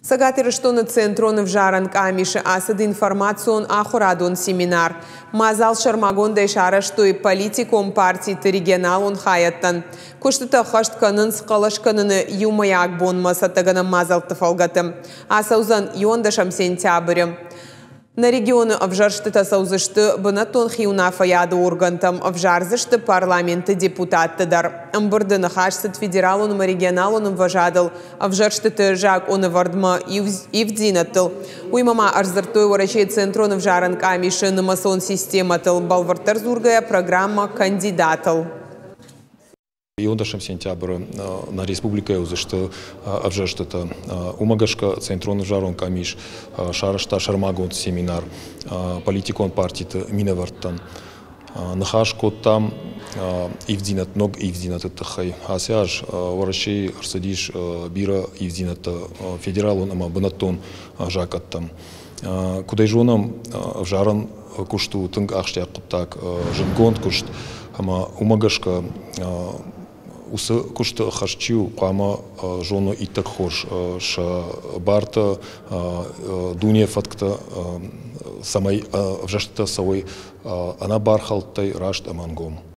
Цӕгат Ирыстоны Центрон ӕвзарӕн къамисы ацыд информацион-ахуырадон семинар. Мадзал сӕрмагондӕй сарӕзтой политикон партиты регионалон хайӕдтӕн. Куыстытӕ ӕххӕст кӕнынц хъӕлӕс кӕныны иумӕйаг бонмӕ цӕттӕгӕнӕн мадзӕлтты фӕлгӕты. Ацӕудзӕн 11 сентябры. Нӕ регионы ӕвзӕрстытӕ цӕудзысты бынӕттон хиуынаффӕйады органтӕм, ӕвзардзысты парламенты депутатты дӕр. Ӕмбырды ныхас цыд федералон ӕмӕ регионалон ӕмвӕзадыл ӕвзӕрстыты закъонӕвӕрдмӕ ивддзинӕдтыл. Уыимӕ ма ӕрдзырдтой Уӕрӕсейы Центрон ӕвзарӕн къамисы нымӕцон системӕтыл, бӕлвырддӕр дзургӕйӕ, программӕ «Кандидат-ыл». 11 сентябры нӕ республикӕйы уыдзысты ӕвзӕрстытӕ. Уымӕ гӕсгӕ Центрон ӕвзарон къамис сарӕзта сӕрмагонд семинар политикон партиты минӕвӕрттӕн. Ныхас кодтам ивддзинӕд, ног ивддзинӕдты тыххӕй. Ацы аз Уӕрӕсейы ӕрцыдис бирӕ ивддзинӕдтӕ федералон ӕмӕ бынӕттон закъӕттӕм. Куыд ӕй зонӕм, ӕвзарӕн куыст у тынг ахсджиаг хъуыддаг, зындгонд куыст, ӕмӕ уымӕ гӕсгӕ уыцы куысты хӕс чи у, хъуамӕ зоной иттӕг хорз сӕ бартӕ, дуне фӕтктӕ, цӕмӕй ӕвзӕрстытӕ цӕуой ӕнӕбархӕлдтӕй, раст ӕмӕ ӕнгом.